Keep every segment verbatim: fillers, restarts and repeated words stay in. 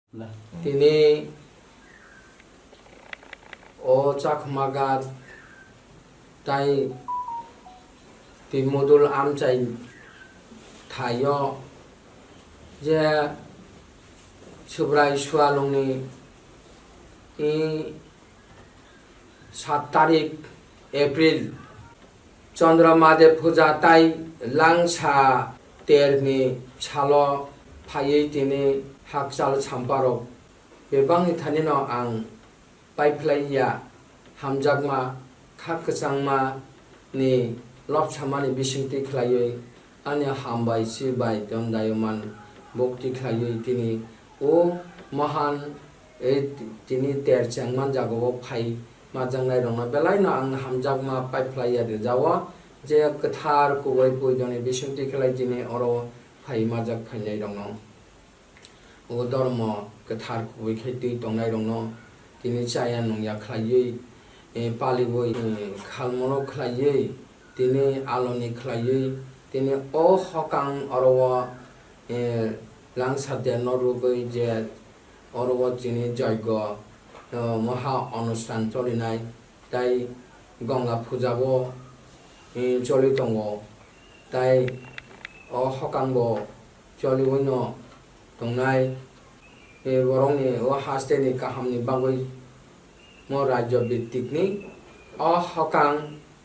Tini o Chakma Ghat tai Timodul amchai thaio je Subrai Sualungni i sat tarik April, Chandra Mahadev puja tai langsa terni salo phaiwi tini hakchal samparok bebakni thanino ang paiphlaiya, hamjakma, kha kwchangma ni lobsamani bisingtwi khlaiwi ani hambai si bai tondayuman bukti khlaiwi tini o mohan, e, tini ter chengman jagao phai majaknairokno belaino ang hamjakma paiphlaiya rijao je kwthar kubui puidoni bisingtwi khlai tini oro phai majak phainairokno. O dhormo kwthar kubui khe twi tongnairokno tini chaya nungya khlaiwi, e, paliwi, e, khalmano khlaiwi, tini aloni khlaiwi, tini o hokang oro o, e, langsa derno rwgwi je oro o tini joigo, e, moha onusthan cholinai tai Ganga puja bo, e, choli tongo tai o hokang bo choliwino tongnai, e, borokni o hasteni kahamni bagwi mo rajyo bhittikni o hokang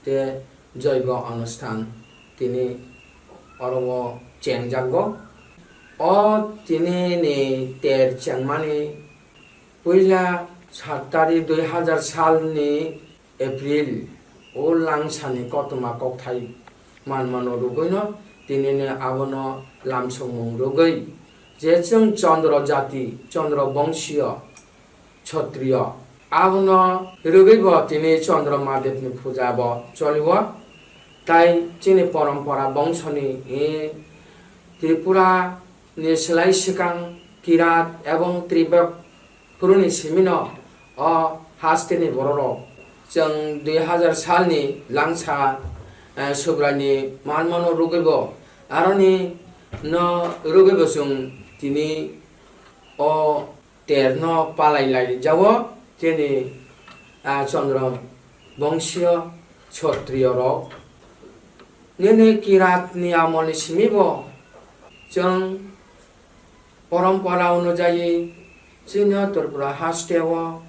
te joigo onusthan tini oro o chengjago. O tini ni ter chengmani puila sat tarik dui hazar salni April o langsani koktwma kokthai manmano rwgwino tinini abono lamsokmung rwgwi je chwng Chandra jati, Chandra bongsiyo, Chhatriyo, abono rwgwibo tini Chandra Mahadevni puja bo choliwo. Tai chini porompora bongsoni, e, Tripura ni slai swkang Kirat ebong Tribak phuruni simino o hasteni bororok chwng dui hazar salni langsa, eh, Subraini manmano rwgwibo aroni no rwgwibo chwng tini o terno palai lai jao chini, ah, Chandra bongsiyo Chhatriyo rok. Nini Kiratni amolni simi bo chwng porompora onujai chini o Tripura hasteo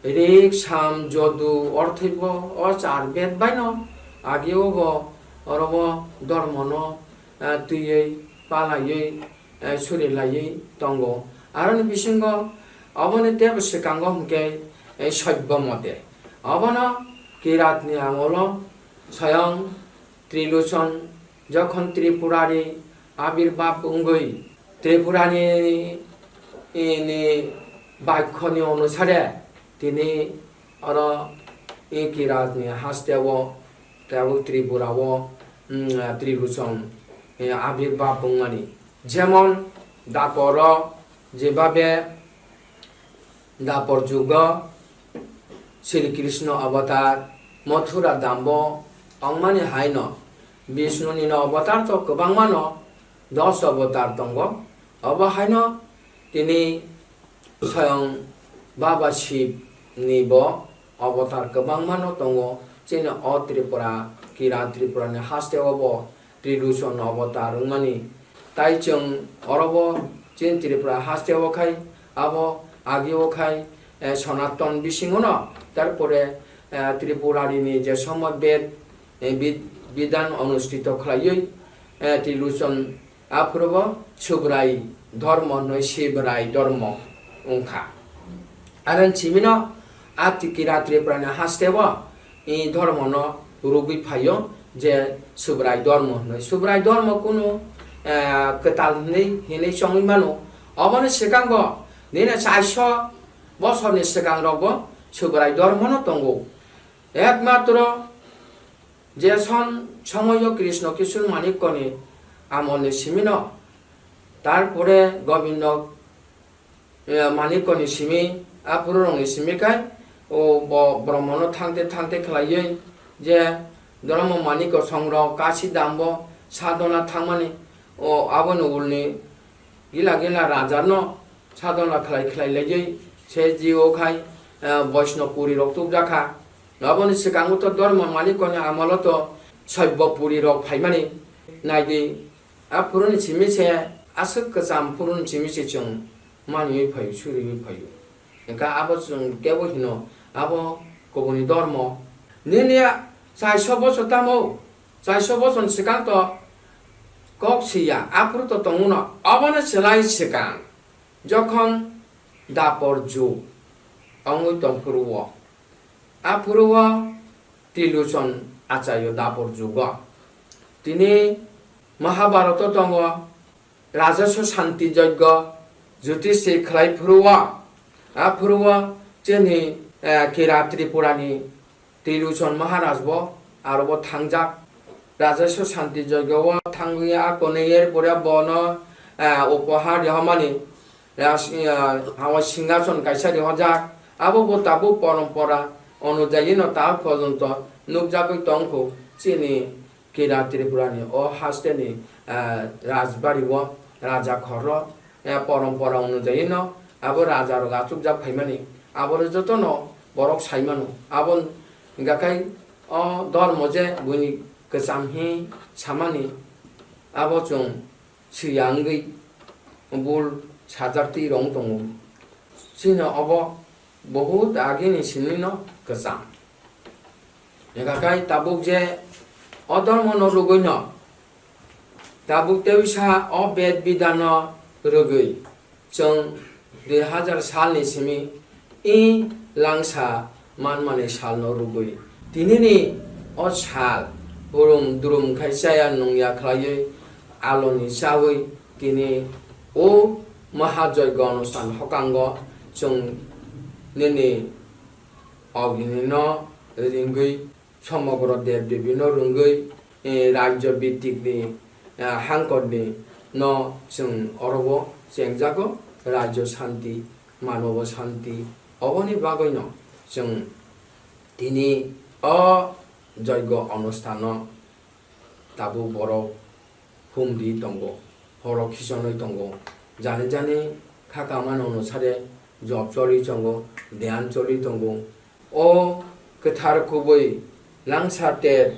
rik, sam, jodu, orthoi bo o char bed baino agi o bo oro bo dhormono, eh, twiwi palaiwi, eh, suri laiwi tongo. Aroni bisingo oboni tebo swkango hwnkhe, eh, Soibyo mote. Obono Kiratni amolo soyong Triluchon jokhon Tripurani abirbab wngwi Tripurani, ini, bakhoni onusare tini oro i Kiratni hasteo tei Tripurao, mm, Triluchon, eh, abirbab wngmani. Jemon Daporo jebabe Dapor jugo Sri Krishna avatar Mathura dambo wngmani haino Vishnu nino avatar to kwbangmano dos avatar tongo. Obo haino tini soyong Baba Shiv ni bo avatar kwbangmano tongo. Chini o Tripura, Kirat Tripura ni hasteo bo Triluchon avatar wngmani. Tai chwng oro bo chini Tripura hasteo khai, abo agio khai, eh, Sonaton bisingo no, tarpore, eh, Tripurari ni je somo bed, eh, bid-, bidan onustito khlaiwi, eh, Triluchon aphuru bo Subrai dhormo hwnwi Sibrai dhormo wngkha. Aro chimino a Kirat Tripura ni hasteo i dhormono rwgwi phaio je Subrai dhormo hwnwi. Subrai dhormo kunu, eh, kwtal hwnwi, hwnwi chongwi mano. Oboni swkango nini chairso bosorni swkangrokbo Subrai dhormono tongo. Ekmatro je som-, somoyo Krishna Kishore Manikyani amolni simino, tarpore Gobindo eh, Manikyani simi, aphururokni simi khai, o bo-, borokno thangte thangte khlaiwi je Dharma Manikya songrok kasi dambo sadhana thangmani, o aboni ulni gila gila rajano sadhana khlai khlai laiwi se jio khai, eh, Vaishno puri rok tubjakha. Aboni swkango to dharma malikoni amolo to Saibya puri rok phaimani. Naidi, a phuruni simi se, aswk kwcham phuruni simi se chwng maniwi phaio, suriwi phaio. Hwnkha abo chwng kebo hino, abo kubuni dharma. Nini a chaiso bochor tamo, chaiso bochor swkang to kok siya, aphuru to tongo no, obono swlai swkang. Jokhon Dapor jug wngwi tong phuru o, a phuru o Trilochon achaio Dapor jugo. Tini Mahabharat o tongo Rajaswa Santi Yajna Jyotishti khlai phuru o, a phuru o chini, eh, Kirat Tripurani Trilochon Maharaj bo aro bo thangjak. Rajaswa Santi Yajna o thangwi a konwi er pore bono, eh, upahar rihormani, Raj-, eh, hawa singhason kaisa rihorjak. Abo bo tabuk porompora onujayino ta porjonto nukjagwi tongkhu chini Kirat Tripurani o hasteni, eh, Rajbari o, Raja Khoro, eh, porompora onujayino abo rajarok achukjak phaimani, aboro jotono borok saimano. Abo hwnkha khe o dharma je buini kwcham hi samani, abo chwng swiya wngwi bul sajak twi rwng tongo. Chini obo Bohut agini sinino kwcham. Ekakai tabuk je o dharmono rwgwino, tabuk tebisa o bed bidano rwgwi, chwng dui hazar salni simi i langsa manmani salno rwgwi, tinini o sal hurum durum khai chaya nungya khlaiwi aloni chawi tini o mahajoigo onustan hokango chwng nini Agini no ringwi, somogro dev devi no rwngwi, eh, rajyo bhitik ni, eh, hangkor ni no chwng oro o chengjago, rajyo shanti, manobo shanti, oboni bagwi no chwng tini o joigo onusthan no tabuk borok humdi tongo, horo khisonwi tongo, jani jani kha kamani onusare job choli tongo, dhyan choli tongo. O kwthar kubui langsa ter,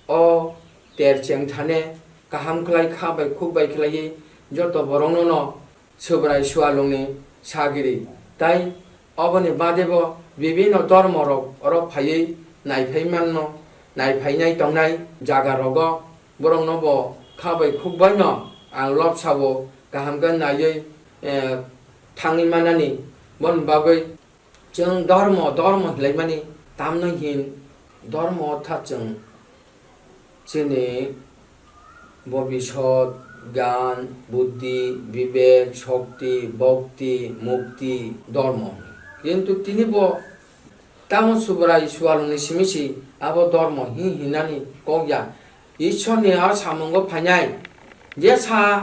o ter chengthane kaham khlai kha bai khuk bai khlaiwi joto borokno no Subrai Sualungni sagiri, tai oboni badebo bibinno dhormorok oro phaiwi naiphai manno, naiphainai tongnai jagarogo borokno bo kha bai khuk baino ang lobsao kaham khe naiwi, eh, thangwi manani. Boni bagwi chwng dhormo, dhormo hinlaimani tamno hin dhormo orthat chwng chini bobisot, gyan, buddhi, bibek, shokti, bhokti, mukti, dhormo. Kintu tini bo tamo Subrai Sualungni simi si abo dhormo hi hinani kok ya. Ishorni a samungo phainai jesa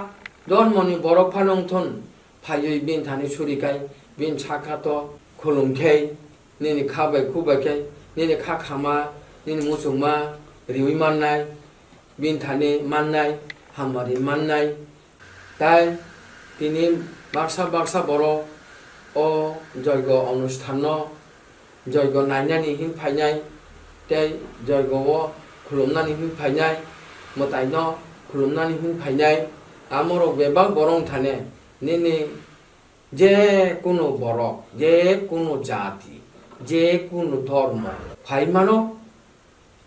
dhormoni borok phano wngthun. Phaiwi bini thani suri khai, bini sakha to khulum khai, nini kha bai khuk bai khai, nini kha khama, nini muchungma riwi mannai, bini thani mannai, hamari mannai. Tai tini baksa baksa borok o joigo onusthanno joigo nainani hin phainai, tei joigo o khulumnani hin phainai, mwtaino khulumnani hin phainai, amorok bebak borok thane nini je kunu borok, je kunu jati, je kunu dhormo phai mano,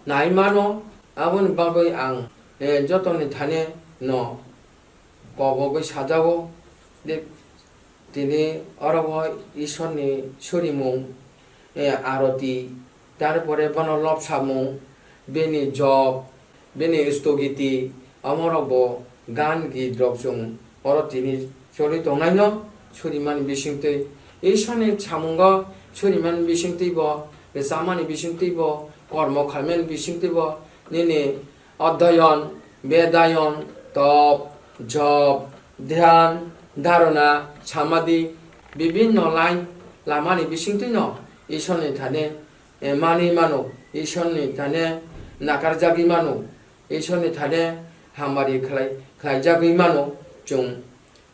nai mano, aboni bagwi ang, eh, jotoni thane no kobogwi sajago. De, tini oro o Ishorni surimung, eh, aroti, tarpore bono lobsamung, bini jop, bini stogiti, omorok bo gan git rok chwng oro tini choli tongnaino surimani bisingtwi. Ishorni samungo surimani bisingtwi bo, rwchapmani bisingtwi bo, kormo khaimani bisingtwi bo, nini Adhyayan, bedayan, top, jop, dhyan, dharana, samadhi, bibinno line lamani bisingtwino Ishorni thani, eh, manwi mano, Ishorni thani nakarjagwi mano, Ishorni thani hamari khlai, khlaijagwi mano chwng.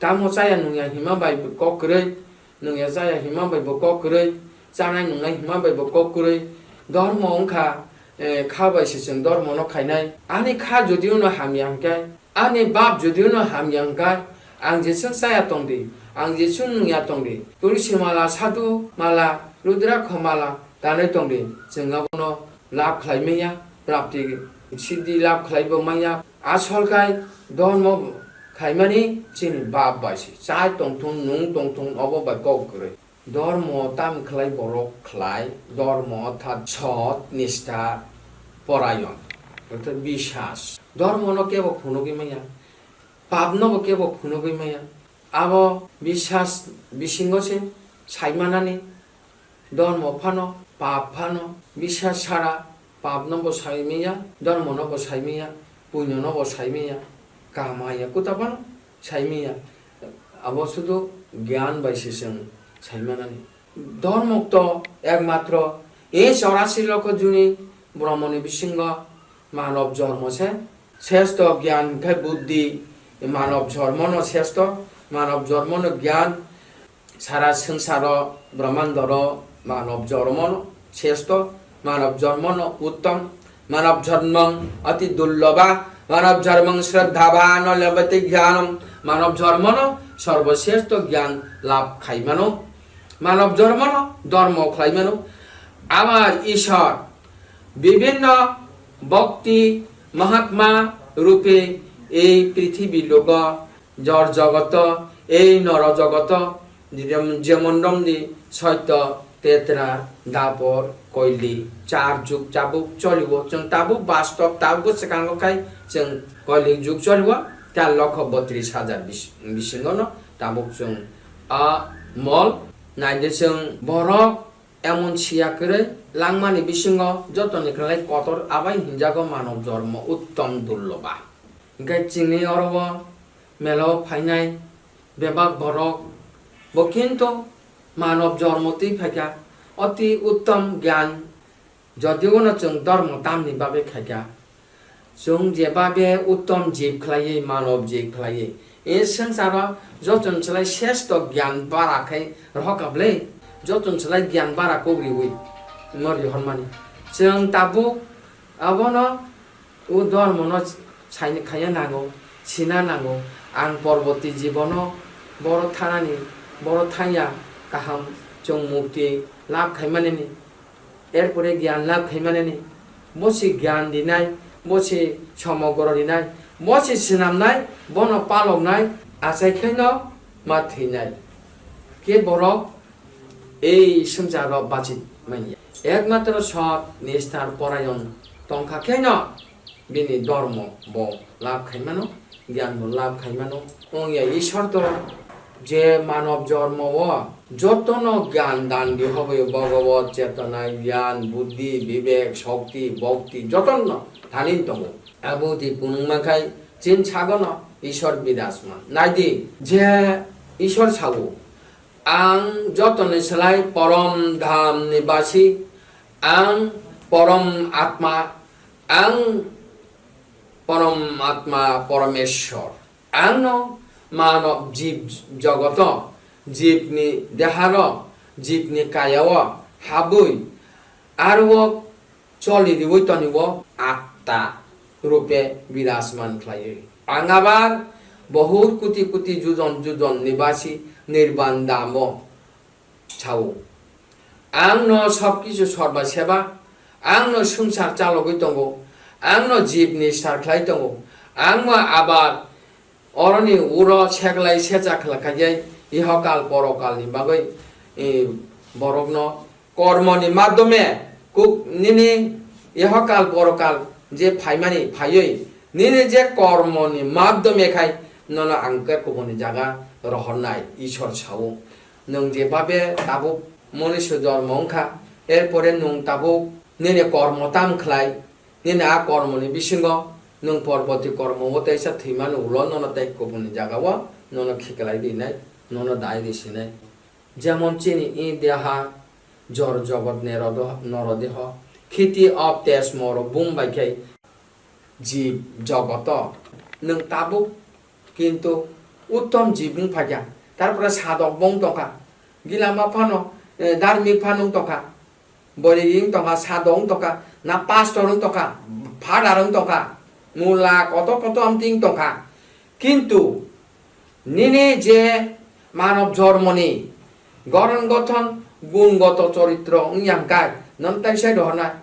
Tamo chaya nungya hima bai kok kwrwi, nungya chaya hima bai bo kok kwrwi, chanai nungnai hima bai bo kok kwrwi. Dhormo wngkha, eh, kha bai se chwng dhormono khainai. Ani kha jodi uno hamya hwnkhe, ani bab jodi uno hamya hwnkhe, ang jeswk chaya tongdi, ang jeswk nungya tongdi, tulsi mala, sadhu mala, rudrakho mala, tanwi tongdi, chwng abono lab khlai manya, prapti siddhi lab khlai bo manya. Asol khai dhormo khaimani chini bab bai se, chai tongthung, nung tongthung, obo bai kok kwrwi. Dhormo tam khlai borok khlai, dhormo orthat sot, nistha, porayon, orthat bisas. Dhormono kebo phunugwi manya, papnobo kebo phunugwi manya. Abo bisas bisingo se saimanani. Dhormo phano, pap phano, bisas sara papno bo sai manya, dhormono bo sai manya, punyono bo sai manya, kaham hamya kuta phano sai manya. Abo sudu gyan bai se chwng sai manani. Dhormo to ekmatro e chorasi lokho juni brahmoni bisingo manob jormo se. Sesto gyan khe buddhi, manob jormono sesto, manob jormono gyan, sara swngsaro, brahmandoro manob jormono sesto, manob jormono uttom, manob jormong ati dullobha, manob jormong shraddhavano labhate gyanam, manob jormono sarboshresto gyan labh khaimano, manob jormono dhormo khlaimano. Amar Ishwar bibhinno bhakti mahatma rupe ei prithibi logo, jor jogoto, ei noro jogoto, jem-, jemon romni soito, tetra, dapor, koili, char jug tabuk cholibo. Chwng tabuk bastob tabuk bwskango khai chwng koili jug cholibo, tear lokho botris hajar bis-, bisingono tabuk chwng a mol naide chwng borok emon siya kwrwi langmani bisingo jotoni kwlai kotor abai hinjago manob jormo uttom dullobha. Hinkhe chini oro o mela o phainai bebak borok bo kinto manob jormo twi phaikha, oti uttom gyan, jodi uno chwng dhormo tamni bagwi khaikha. Chwng je babe uttom jib khlaiwi, manob jib khlaiwi, e swngcharo joton slai sesto gyan bara khai rohorkha bwle, joton slai gyan bara kok riwi no rihormani. Chwng tabuk abono o dhormono saini khaiya nango, sina nango. Ang porborti jibono boro thanani, boro thangya kaham chwng mukti labh khaimanini. Erpore gyan labh khaimanani, bo se gyan rinai, bo se somogro rinai, bo se swnamnai, bono paloknai, achai khaino ma thwinai. Khe borok ei swngcharo bachi manya. Ekmatro sot, nishthar, porayon tongkha khaino bini dhormo bo labh khaimano, gyan bo labh khaimano. Wngya Ishwar to je manob jormo o jotono gyan dan di hobe Bhagavad chetona, gyan, buddhi, bibek, shokti, bhakti jotono thanin tongo. Abo di punungma khai chin sagono Ishwar birajman. Naidi je Ishwar sao, ang jotoni slai porom dham ni basi, ang porom atma, ang porom atma Parameshwar. Ang no mano jib jogoto, jib ni deharo, jib ni kayao habwi, aro choli riwi tonibo atta rupe birajman khlaiwi. Ang abar bohut kuti kuti jujon jujon nibasi nirban damo sao. Ang no sob kisu sorba seba, ang no swngchar chalogwi tongo, ang no jib ni sar khlai tongo, ang no abar oroni uro seklai secha khlai khaiyai ihokal porokal ni bagwi, eh, borok no kormo ni madhyome kuk nini ihokal porokal je phaimani phaiwi nini je kormo ni madhyome khai nono ang khe kubuni jaga rohornai Ishwar sao. Nwng je babe tabuk manush jormo wngkha, erpore nwng tabuk nini kormo tam khlai, nini a kormoni bisingo nwng porboti kormo o teisa thwimani ulo nono tei kubuni jagao nono khiklai rinai, nono dai risinai. Jemon chini i deha jor jogot nerodo-, norodeho, khiti o tej moro bum bai khe jib jogoto nwng tabuk, kintu uttom jib wng phaikha, tarpore sadok bo wng tongkha, gilama phano, eh, dharmik phano wng tongkha, boirik wng tongkha, sadok wng tongkha, na pastor wng tongkha, father wng tongkha, mula kotor kotor amtwi wng tongkha. Kintu nini je manob jormoni goron gothon gun goto choritro wngya hwnkhe nwng teisa rohornai.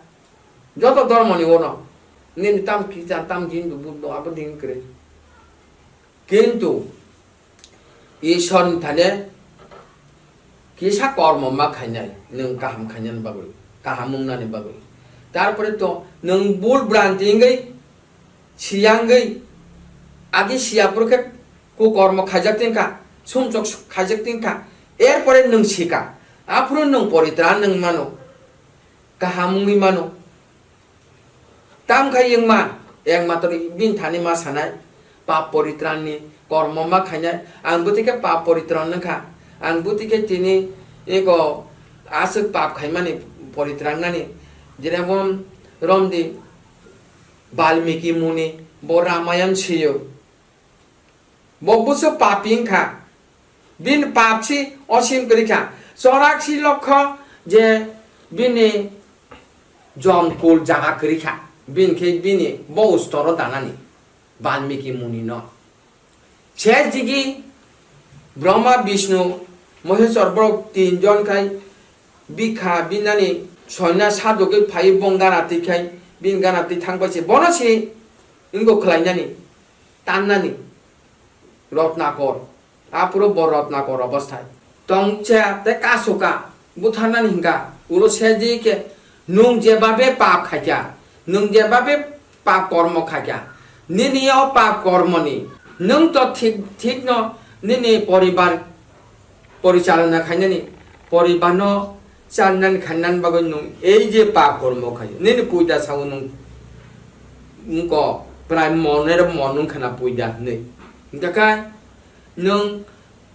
Joto dhormoni uano nini tam Christian, tam Hindu, Buddho abo din kwrwi. Kintu Ishwarni thani kisa kormo ma khainai, nwng kaham khainani bagwi, kaham wngnani bagwi. Tarpore to nwng bul branti wngwi, siyangwi, agi siya phuru khe kukormo khaijak tingkha, sumsok khaijak tingkha, erpore nwng sika, aphuru nwng poritran wng mano, kaham wngwi mano. Tam khai wngma, ekmatro bini thani ma sanai, pap poritranni kormo ma khainai, ang bwtwi khe pap poritran wngkha, ang bwtwi khe tini eko aswk pap khaimani poritrangnani, jemon romdi Balmiki Muni, bo Ramayan swiyo. Bo busu papi wngkha. Bini pap si osim kwrwi kha. Choraksi lokho je bini jomkul jaga kwrwi kha. Bini khe bini bo ustoro danani. Balmiki Muni no. Sejigi Brahma, Vishnu, Maheshwar borok tin jon khai bikha binani soina sadogwi phai bong gana twi khai bini gana twi thang pai se. Bono se wngkha khlainani. Tannani Rotnakor, aphuru bo Rotnakor obosthai tongcha tei kasoka butharnani hwnkha, ulo sedi khe nwng jebabe pap khaikha, nwng jebabe pap kormo khaikha, nini o pap kormoni nwng to thik thikno nini poribar porichalona khainani, poribarno chanani khainani bagwi nwng ei je pap kormo khai, nini puida sao nwng wngko prai monero mon wngkhana puida hinwi. Hwnkha khe nwng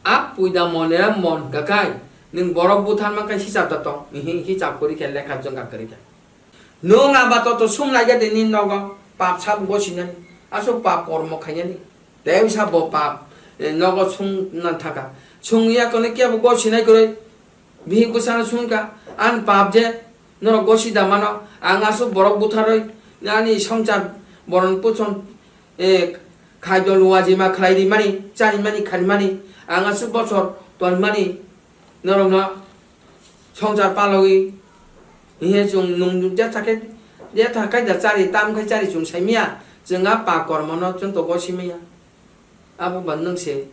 a puida monero mon hwnkha khe nwng borok butharma khe hisab da tong, hihi hisab kwrwi khe lekha jongka kwrwi khe. Nwng aba toto sum naikha de nini nogo pap sap gosinani, aswk pap kormo khainani. Tei wngsa bo pap, eh, nogo sung nang thangkha. Sung ya kono kebo gosinai kwrwi. Bihik bwsano sungkha, "Ani pap je norok gosi da mano, ang aswk borok butharwi ani swngchar boron puson, eh, khaidol wajima khlai rimani, charimani, kharimani, ang aswk bosor tonmani." Norokno swngchar palogwi hiye chwng nwng jesa khe, jesa khe da chari, tam khai chari chwng saimanya, chwng a pap kormono chwng to gosimanya. Abo ba nwng se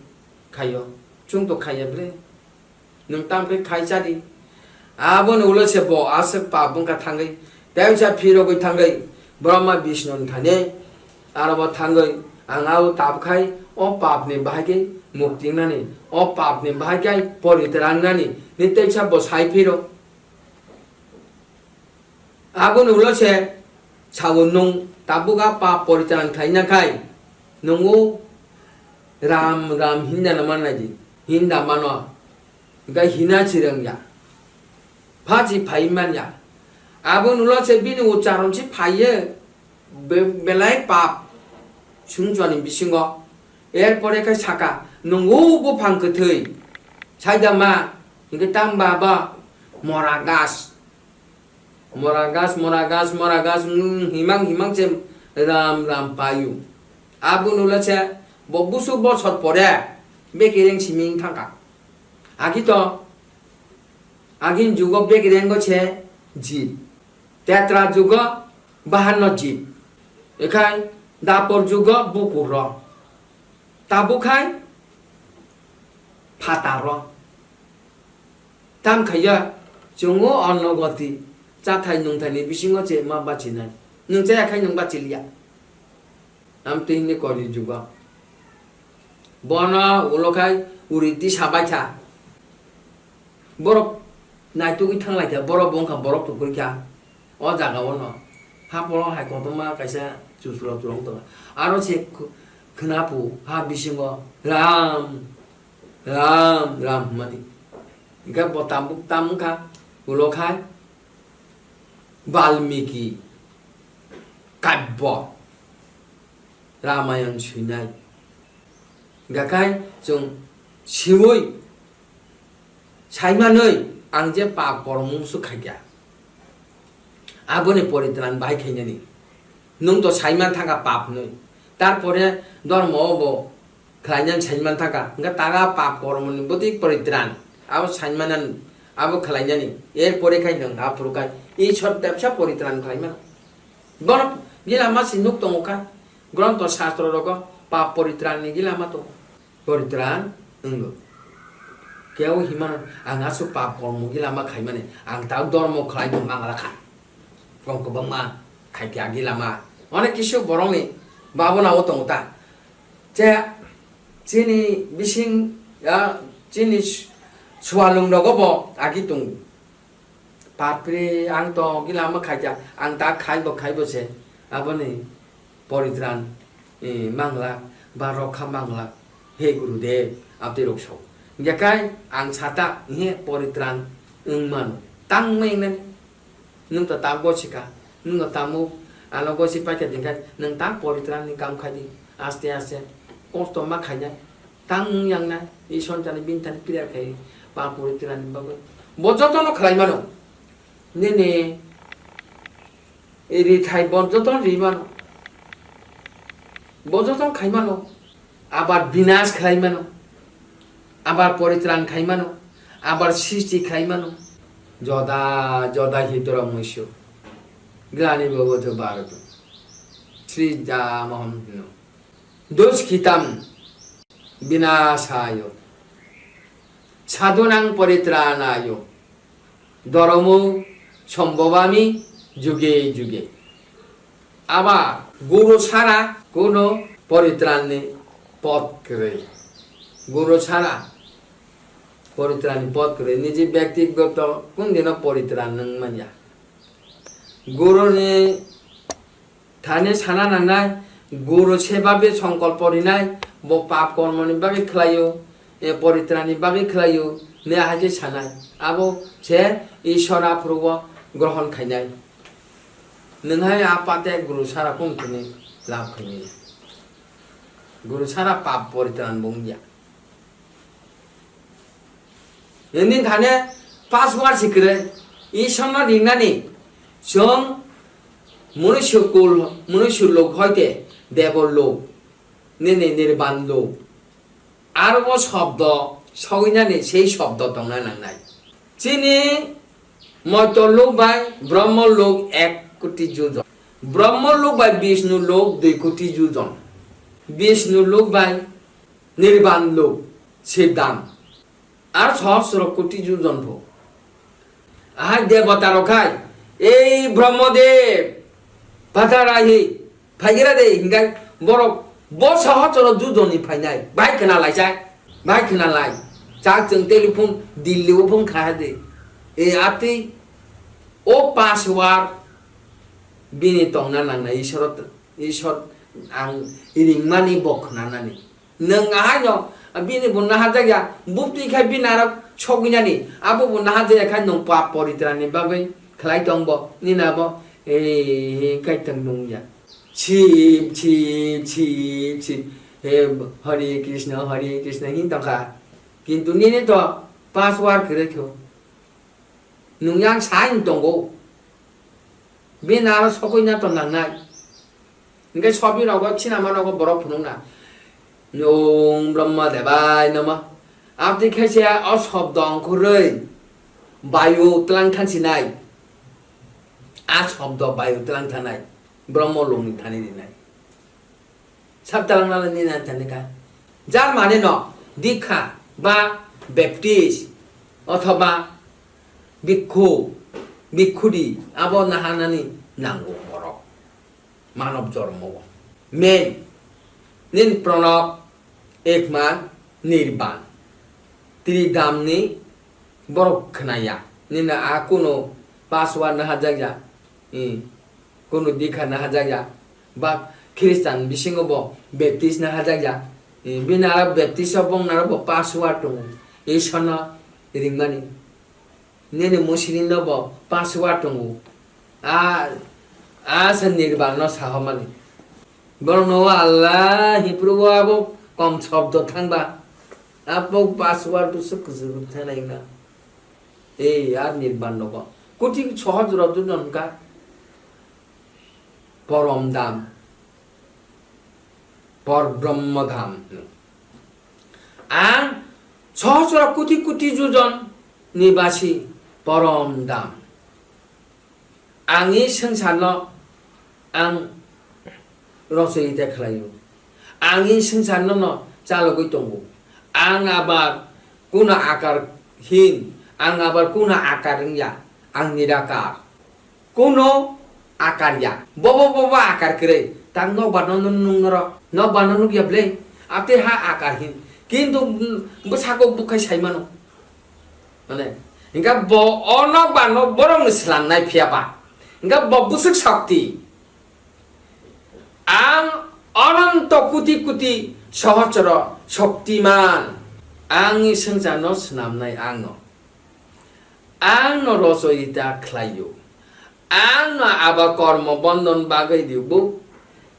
khaio, chwng to khaiya ble. Nwng tam khai khai chari. Aboni ulo se bo aswk pap wngkha thangwi, tei wngsa phirogwi thangwi, Brahma Vishnu ni thani. Aro bo thangwi ang ao tabkhai o papni bahai khe mukti wngnani, o papni bahai khe poritrangnani ni teisa bo sai phiro. Aboni ulo se sao nwng tabuk a pap poritran khlaina khai nwngo ram ram hinda na manna di, hinda mano. Hingkhe hina chirwng ya. Phachi phai man ya. Aboni ulo se bini ucharon si phaiye. Be-, belai pap sumsoni bisingo. Erpore khe saka, "Nwng o buphang kwthwi saida ma, hingkhe tang ba ba mora gas." Mora gas, mora gas, mora gas, mm, himang himang se ram ram payu. Aboni ulo se bo busu bosor pore bekereng simi wng thangkha. Agi to, agini jugo bekerengo se jib. Tetra jugo bahanno jib. Ekhai dapor jugo bukur rok. Tabuk khai phatar rok. Tam khaiya chwng o onno goti chathai nungthai ni bisingo se ma bachinai. Nwng chaya khai nwng bachiliya. Amtwi hwnwi kori jugo. Bono ulo khai uri tisa baitha. Borok naitugwi thanglaikha, borok bo wngkha borok tukurikha. O jaga o no haporo hai kotorma kaisa chuslo chulong tongo. Aro se khw-, khwnapu ha bisingo ram, ram, ram hwnmani. Hingkhe bo tambuk tam wngkha ulo khai Balmiki Kabya. Ramayan swinai. Gakai chwng siwi saimanwi ang je pap kormo musu khaikha. Aboni poritran bahai khainani. Nwng to saiman thangkha pap nwi. Tarpore dormo obo khlainani saiman thangkha. Hwnkhe taga pap kormoni bwtwi poritran. Abo saimanan abo khlainani. Erpore khai nwng aphuru khai Ishwar bebsa poritran khlaimano. Bono gila ma si nuk tongo kha. Gronto shastro rogo pap poritranni gila ma tongo. Poritran wngno. Kebo himano ang aswk pap kormo gila ma khaimani, ang ta dormo khlaino mangla kha. Kong kwbangma khaikha gila ma. Onek kisu borokni babona o tongo ta. Che chini bising ya chini swalwng rogo bo agi tongo. Papri ang to gila ma khaikha, ang ta khaibo khaibo se, aboni poritran, eh, mangla, ba rokha mangla, he Gurudev, abtwi rok sok. Hingkhe kai ang sata, he poritran wng mano, tang ma wngnani, nwng to ta gosika, nwng to tamo, ano gosi paikha dingkha, nwng ta poritranni kam khai di, aste aste, kosto ma khainai. Tang wng yang na, Ishwar jani bini thani prayer khai, pap poritranni bagwi. Bo jotono khlai mano. Nini rithai bo jotono ri mano. Bo jotono khai mano. Abar binas khlai mano. Abar poritran khai mano. Abar srishti khlai mano. Joda, joda hi dorong muisu. Glani bobo to bharat. Sri Ram Hanu. Duskhitam vinasaya, sadhunam paritranaya, dharmo sambhavami juge juge. Aba guru sara kuno poritranni pot kwrwi. Guru sara poritranni pot kwrwi. Niji byaktigoto kun dino poritran nwng manya. Guruni thani sana nangnai, guru se babe songkolpo rinai, bo pap kormoni bagwi khlaio, e, poritrani bagwi khlaio, ne hai khe sanai. Abo se Ishwar aphuru o grohon khainai. Nwng hai a pate guru sara kung thini lab khainai. Guru sara pap poritran bo wngya. Nini thane password si kwrwi. Ishwarno ringnani chwng mwnwi sukul, mwnwi suluk hoite debor lok, nini nirban lok. Aro o shobdo sogwinani sei shobdo tongna nangnai. Chini moito lok bai Brahmo lok ek koti jujon. Brahmo lok bai Bishnu lok dui koti jujon. Bishnu lok bai Nirban lok, Siddham. Ar sohosro koti jujon pho. Ahai debota rok hai, ei Brahmadev, patarahi, phaigira de, hingai borok bo sohosro jujon ni phainai, bai khna lai chai, bai khna lai. Chak chwng telephone Delhi o phone kha de. E atwi o password bini tongna nangnai Ishwar, Ishwar ang ringmani bo khnanani. Nwng ahaino bini bo naharjakya, buptwi khai bini aro sogwinani, abo bo naharjakya khai nwng pap poritrani bagwi khlai tong bo, nini abo, eh, kai tong nungya. Chip, chip, chip, chip, he Hare Krishna, Hare Krishna hin tongkha. Kintu nini to password kwrwi kho. Nwng yang sai wng tongo. Bini aro sogwi na to nangnai. Hingke sobi rogo, sinama rogo borok phunukna. Om Brahma Devai Namo. Abdi khe se o sobdo ongkhorwi bayu tlang thansinai. A sobdo bayu tlang thanai. Brahmo longni thani rinai. Sabtalang nala nini anthani kha. Jar mane no dikha ba baptist othoba bhikkhu, bhikkhudi abo naharnani nango borok. Manob jormo o. Men, nin pranab, ekman, nirban. Tridhamni borok khnaya. Nini a kuno password naharjakya. Hmm. Kunu dikha naharjakya, ba Khristan bisingo bo Baptist naharjakya. Eh, bini aro Baptist o bongni aro bo password tongo, Ishwarno ringmani. Nini Muslim no bo password tongo, a, a se nirban no sahomani. Borokno Allah, Hipru o abo Kom sobdo thangba. Abo password busu kusu thangna ingna. Ei, ar nirban nogo. Kuti sohoj rodu nonka. Porom dam. Por Brahma dham. Ang sohosro kuti kuti jujon nibasi porom dam. Ang i swngcharno ang rochoi ta khlaio. Ang i swngcharno no chalogwi tongo. Ang abar kuna akar hin, ang abar kuna akar wngya, ang nirakar. Kuno akar ya. Bobo bobo akar kwrwi. Tang nokbar no nung norok. Nokbar no nukya ble. Ate ha akar hin. Kintu, mm, bwsako bukhai saimano. Mane, hingka bo o nokbar no borok ni slamnai phiya ba. Hingka bo bwswk shakti. Ang ononto kuti kuti sohosro shaktiman. Ang i swngcharno swnamnai ang no. Ang no rochoi ta khlaio. Ang no aba kormo bondon bagwi ribo.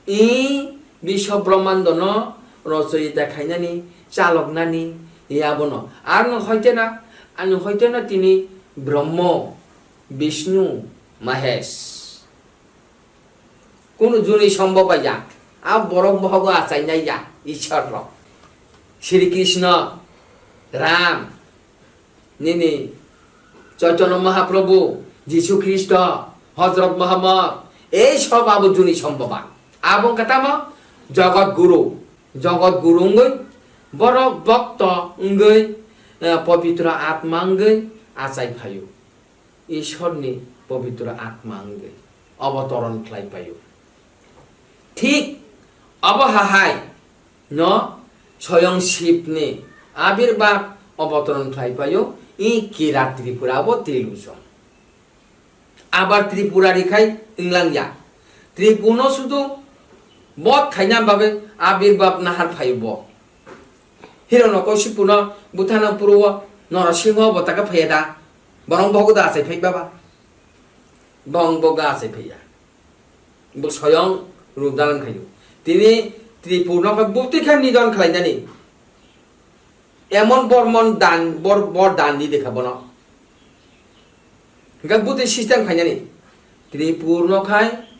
I biswa brahmando no rochoi ta khainani, chaloknani, abono. Ang no hoite na, ang no hoite na tini Brahma, Vishnu, Mahesh. Kunu juni sombhob ya. A borok bohogo achainai ya, Ishwar rok. Sri Krishna, Ram, nini Chaitanya Mahaprabhu, Jisu Khristo, Hojrot Muhammad, ei sob abo juni sombhoba. Abo wngkha tamo? Jagat Guru. Jagat Guru wngwi, borok bhokto wngwi, eh, pobitro atma wngwi achai phaio. Ishorni pobitro atma wngwi obotoron khlai paio. Thik obo hahai no soyong Shivni abirbab obotoron khlai paio, i Kirat Tripura bo Triluchon. Abar Tripura rikhai wnglang ya. Tripuno sudu bot khaina bagwi abirbab nahar phaio bo. Hirano Koshipuno buthana puro o Norosingho bo taka phaiya da. Borok bogo da achai phai baba. Bong bogo achai phaiya. Bo soyong rudal wngkhaio. Tini Tripurno khe bukti khe nidon khlainani. Emon bormon dan, bor, bor dan di dekha bono. Hingke butwi system khainani. Tripurno khai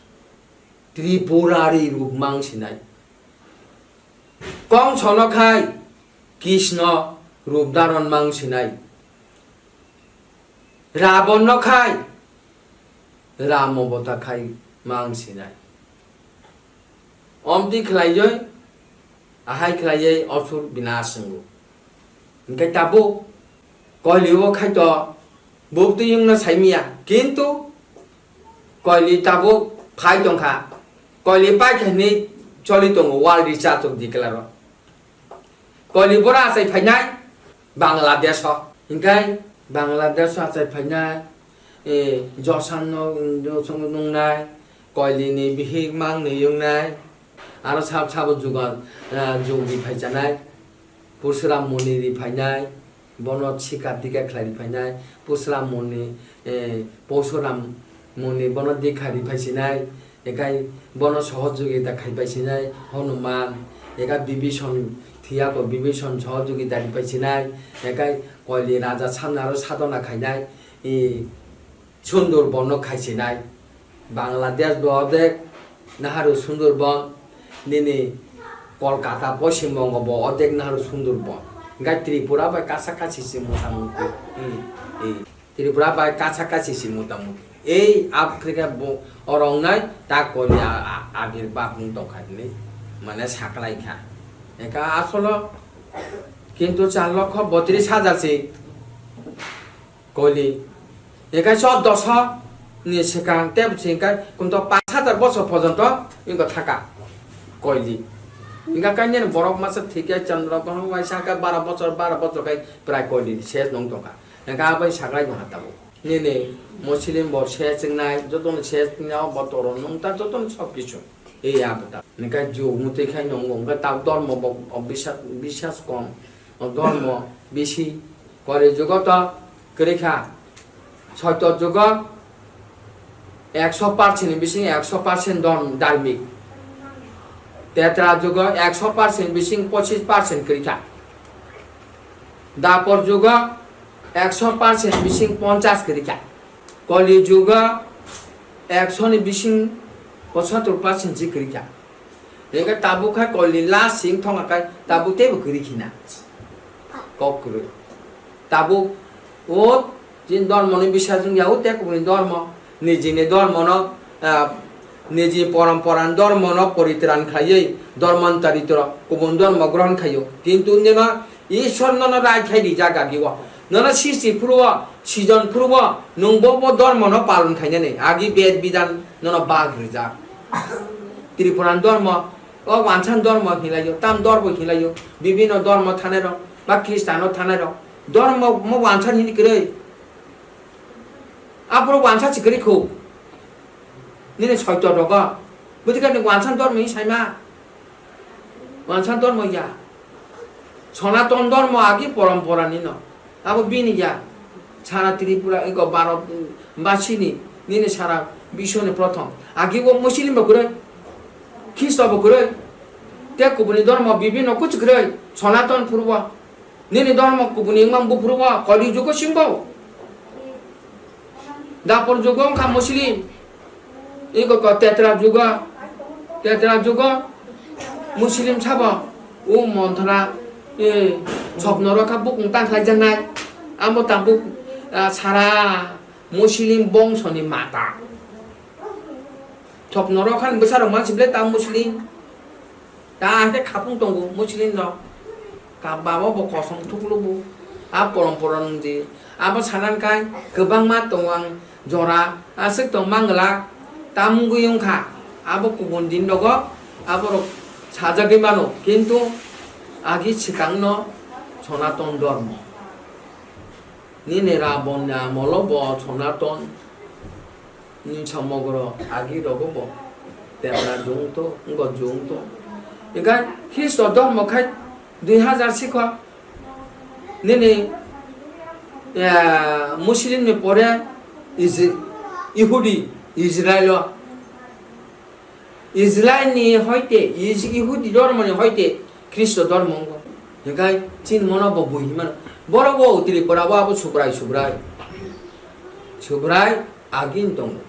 Tripurari rup mang sinai. Kongsono khai Krishna rup dharon mang sinai. Rabonno khai Ram obota khai mang sinai. Omtwi khlaiwi, ahai khlaiwi osur binash wngo. Hingke tabuk koilio khaito buktwi wngno saimiya, kintu koili tabuk phai tongkha. Koili paikha hinwi choli tongo, wal risa tok diklaro. Koili bora achai phainai Bangladesh o. Hingkai Bangladesh o achai phainai, eh, Josan no, Josan no nungnai, koili ni bihik mang ni yungnai, aro sab sabo jugan, eh, jug ri phai chanai, Pursuram Muni ri phainai, bono sikar dikha khlai ri phainai, Pursuram Muni, eh, Pursuram Muni bono dikha ri phai sinai, Ekai bono sohojogita khai pai sinai Hanuman, ekai Bibhishon thiyako Bibhishon sohojogita ri pai sinai, ekai koili raja samnaro sadona khainai, i, Sundorbono khai sinai. Bangladesh bo odek naharu Sundorban, nini Kolkata Poschim Bongo bo odek naharu Sundorban. Ekai Tripura bai kasa kasi se motamuti. I, i. Tripura bai kacha kachi si motamuti. Ei Africa bo oro wngnai ta koili a, a, abirbab wng tongkha hinwi mane saklaikha. Eka asolo kintu char lokho botris hajar si koili. Eka choddoso ni swkang tei bwswk hwnkhe kunto panch hajar bosor porjonto wngkha thaka koili. Hingkha kainwi borok masa thikya Chandra Grohon waisa khe baro bosor, baro bosor khai prai koili ni ses nung tongkha. Hingke abai saklai tongkha tabuk. Nini Muslim bo se chingnai, jotono se chingnai, o bo toro nung ta jotono sob kichu. Ei ya bo ta. Hingke jug mutwi khai nung bo, hingke tabuk dormo bo, o bisas, bisas kom, o dormo bisi. Kori jugo to kwrwi kha. Soito jugo ekso percent ni bisingo ekso percent don dharmik. Tetra jugo ekso percent bising pochis percent kwrwi kha. Dapor jugo ekso percent bising ponchas kwrwi kha. Koli jugo ekso ni bising pochattor percent si kwrwi kha. Hingke tabuk khai koli last sing thongkha khai tabuk teibo kwrwi khina. Kok kwrwi. Tabuk o chini dormo ni bisajwng ya o tei kubuni dormo, nijini dormo no, ah, niji porom poran dormo no poritran khaiwi dormantaritro kubun dormo grohon khaio. Kintu nino Ishwar nono rai khai rijak agi o. Nono sisti phuru o, sijon phuru o, nwng bo bo dormo no palon khainani agi bed bidan nono bag rijak. Tripura ni dormo, o wansan dormo hilaio, tam dormo hilaio, bibino dormo thanai rok, ba Khristano thanai rok. Dormo mo wansan hini kwrwi. Aphuru wansa si kwrwi khu. Nini soito rogo. Bwtwi khe nwng wansan dormo hi saima. Wansan dormo ya. Sonaton dormo agi porompora nino. Abo bini ya. Sara Tripura, iko Bharat, mm, basini, nini sara biswoni prothom. Agi o Muslim bo kwrwi. Khristo bo kwrwi. Te kubuni dormo bibino kuchu kwrwi. Sonaton purbo. Nini dormo kubuni wngma buphuru bo, koli jugo singbo. Dapor jugo wngkha Muslim. Iko ko tetra jugo, tetra jugo Muslim sabo. O monthra, e, sopno rokha bukung tang khlai janai. Amo tabuk, ah, sara Muslim bongsoni mata. Sopno rokha ni bwsarok mansi ble ta Muslim. Ta hake khapung tongo Muslim rok. Ka baba bo kosong thuklu bo. A porompora nungdi. Abo sanan kai kwbangma tongo ang jora. Aswk tong manglak. Tamungwi wngkha. Abo kubun din rogo. Aborok sajagwi mano. Kintu agi swkangno Sonaton Dhormo. Nini Rabonni amolo bo Sonaton. Ni somogro agi rogo bo tebra jung to, wngkha jung to. Hingkhe Khristo dhormo khai dui hajar sikho. Nini, eh, Muslim ni pore Is-, Ihudi, Israel o. Israel ni hoite, Is-, Ihudi dhormo ni hoite Khristo dhormo wngkha. Hingkhe chini mono bo bui hinmano. Borok bo Tripura o abo Subrai, Subrai. Subrai agini tongo.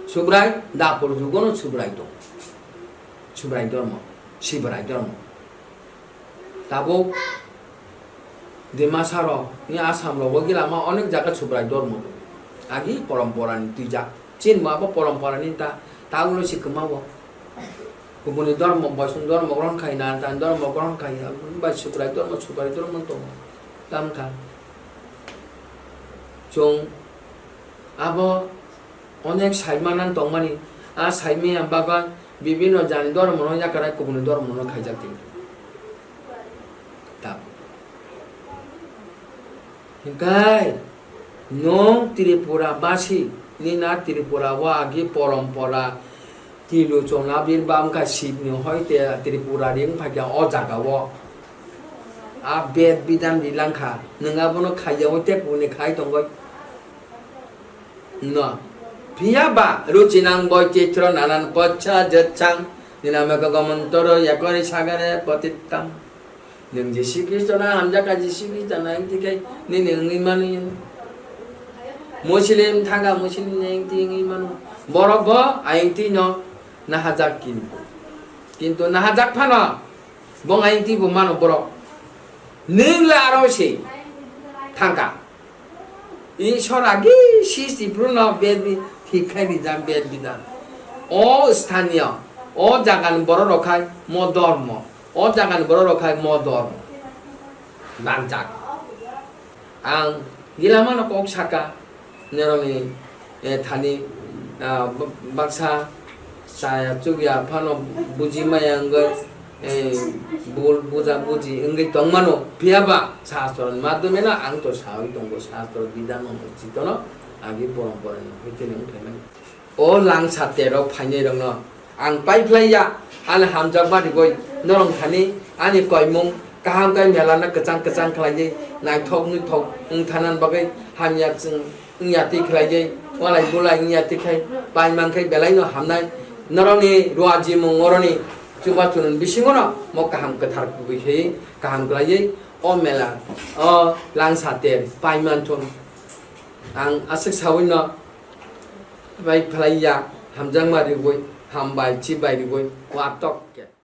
Subrai dapur jugono Subrai tongo. Subrai dhormo, Sibrai dhormo. Tabuk Dimasa rok ni Assam rogo gilama onek jaga Subrai dhormo tongo. Agi porompora ni twijak. Chini ma bo porompora ni ta, ta ulo si kwma bo. Kubuni dhormo, Boisno dhormo grohon khai, Naratan dhormo grohon khai, bai Subrai dhormo, Subrai dhormo tongo. Tamkha. Chwng abo onek saimana tongmani, a saimaya bagwi bibinno jani dhormono yakrai kubuni dhormono khaijak tini. Ta. Hingkai nwng Tripura basi, nina Tripura o agi porompora Twiluchon abir bamkha Sibni hoi te Tripura ring phaikha o jaga o. A bed bidan rilangkha, nwng abono khaiya o tei kuni khai tongoi. No. Phiya ba ruchinang boichitro nanan pochha jetsang, ninameka gomontoro yakori sagare potittam. Nwng Jisu Khristo no hamjakha, Jisu Khristo no ayang twi khai nini wngwi mano. Muslim thangkha, Muslim ni ayang twi wngwi mano. Borok bo ayang twi no nahajak kintu. Kintu nahajak phano bong ayang twi bo mano borok. Nwng le aro se thangkha. Ishwar agi sisti phuru no bed bi-, thik khai rijak bed bidan. O sthaniyo, o jaga ni borok rok khai mo dhormo. O jaga ni borok rok khai mo dhormo. Nangjak. Ang gila mano kok saka, norok ni, eh, thani, ah, b-, baksa chaya chukya phano buji maya wngwi, eh, bul buja buji wngwi tongmano, phiya ba Shastro ni madhyome no ang to sawi tongo, Shastro bidhano chitono agi porompora ni hoite ni wngkhaimani. O langsa terok phainai rokno ang paiphlai ya, ani hamjakma rigwi norok thani ani koimung kaham khe mela no kwchang kwchang khlaiwi naithok nuithok wngthana bagwi hamya chwng wngya twi khlaiwi, walai bulai wngya twi khai, pai man khai belai no hamnai. Norokni ruajimung oroni Chubachu nwng bisingo no mo kaham kwthar kubui khe kaham khlaiwi o mela o langsa ter pai manthun. Ang aswk sawi no bai phlai ya, hamjakma riwi, hambai chibai riwi, watok khe.